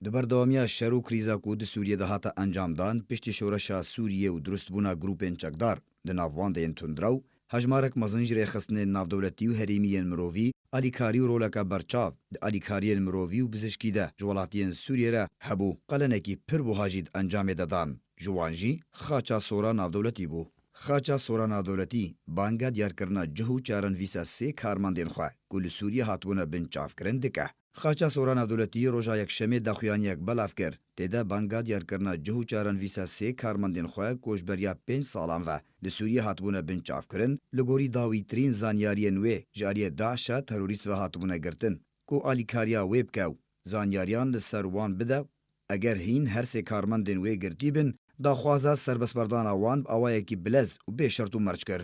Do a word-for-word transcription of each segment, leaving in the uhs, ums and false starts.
Di berdewamiya şer û krîza ku di Sûriyê de hate encamdan, piştî şoreşa Sûriyê û dirustbûna grûpên çekdar di nav wan de yên tundrew, hejmarek mezin ji rêxistinên navdewletî û herêmî yên mirovî alîkarî û roleke berçav di alîkariyên mirovî û bizişkî de ji welatiyên Sûriyê re hebû. Qelenekî pir buha jî di encamê de dan. Ji wan jî Xaça Sora Navdewletî bû. Xaça Sora Navdewletî banga diyarkirina cih û çarenivîsa sê karmendên xwe ku li Sûriyê hatibûne binçavkirin dike. Xaça Sora Navdewletî roja Yekşemê daxuyaniyek belav kir. Tê de banga diyarkirina cih û çarenivîsa sê karmendên xwe ku ji beriya pênc salan ve li Sûriyê hatibûne binçavkirin, li gorî dawîtirîn zanyariyên wê ji aliyê DAIŞ a terorîst ve hatibûne girtin ku alîkariya wê bike û zanyariyan li ser wan bide. Eger hîn her sê karmendên wê girtî bin, daxwaza serbestberdana wan bi awayekî bilez û bê şert û merc kir.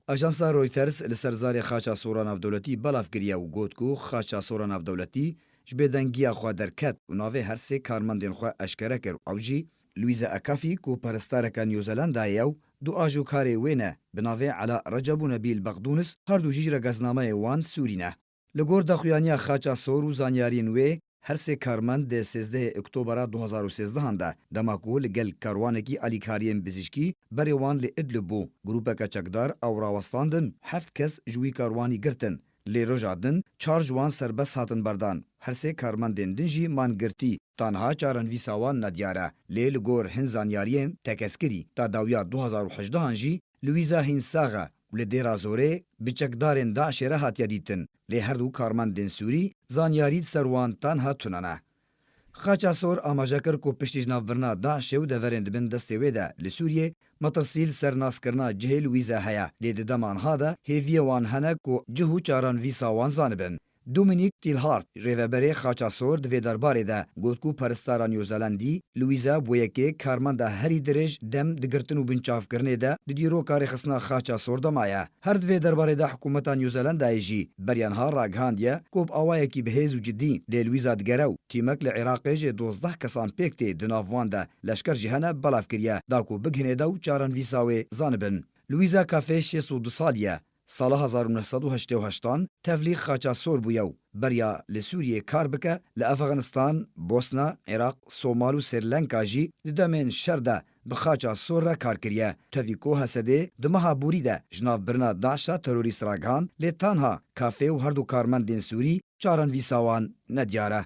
Ajansa Reuters li ser zarê Xaça Sora Navdewletî belav kiriye û got ku Xaça Sora Navdewletî ji bêdengiya xwe derket û navê her sê karmendên xwe eşkere kir û ew jî Luisa Akafî ku perestareke New Zelandayê ye û du ajokarê wê ne bi navê Ela Receb û Nebîl Bexdûnis, her du jî regeznameyê wan Sûrî ne. Li gor daxuyaniya Xaça Sor û zanyariyên wê, her sê karmend di sêzdehê Oktobera du hazar û sêzdehan de, dema ku li gel karwanekî alîkariyên bizîşkî berê wan li Idlib bû, grûpeke çekdar ew rawestandin, heft kes ji wî karwanî girtin. Lê roja din çar ji wan serbest hatin berdan. Her sê karmendên din jî man girtî. Tanha çarenivîsa wan nediyar e. Lê li gor hin zanyariyên tekeskirî, ta dawiya du hazar û hejdehan jî Luisa hîn sax e û li Dêra Zorê bi çekdarên DAIŞê re hatiye dîtin. Lê her du karmendên Sûrî zanyarî li ser wan tanha tune ne. Xaça Sor amaje kir ku piştî ji nav birina DAIŞê û deverên di bin destê wê de li Sûriyê metirsî li ser naskirina cihê Luisa heye, lê di dema niha de hêviyê wan hene ku cih û çarenivîsa wan zanibin. Dominic Tilhart, rêveberê Xaça Sor, di vê derbarê de got ku perestara New Zelandî, Luisa, bo yekê karmenda herî dirêj dem di girtin û binçavkirinê de di dîroka rêxistina Xaça Sor de maye. Her di vê derbarê de hikûmeta New Zelandayê jî beriya niha ragihandiye ku bi awayekî bi hêz û cidî lê Luisa digere û tîmek li Iraqê ji dozdeh kesan pêk tê, di nav wan de leşker jî hene, belav kiriye da ku bigihîne de û çarenivîsa wê zanibin. Luisa Kafê şêst û du salî ye. Sala hezar û neh sed û heştê û heştan tevlî Xaça Sor bûye û beriya li Sûriyê kar bike, li Efxanistan, Bosna, Iraq, Somal û Srî Lenka jî di demên şer de bi Xaça Sor re kar kiriye. Tevî ku Hesedê di meha borî de ji nav birina DAIŞa terorîst ragihand, lê tanha Kafê û her du karmendên Sûrî çarenivîsa wan nediyar e.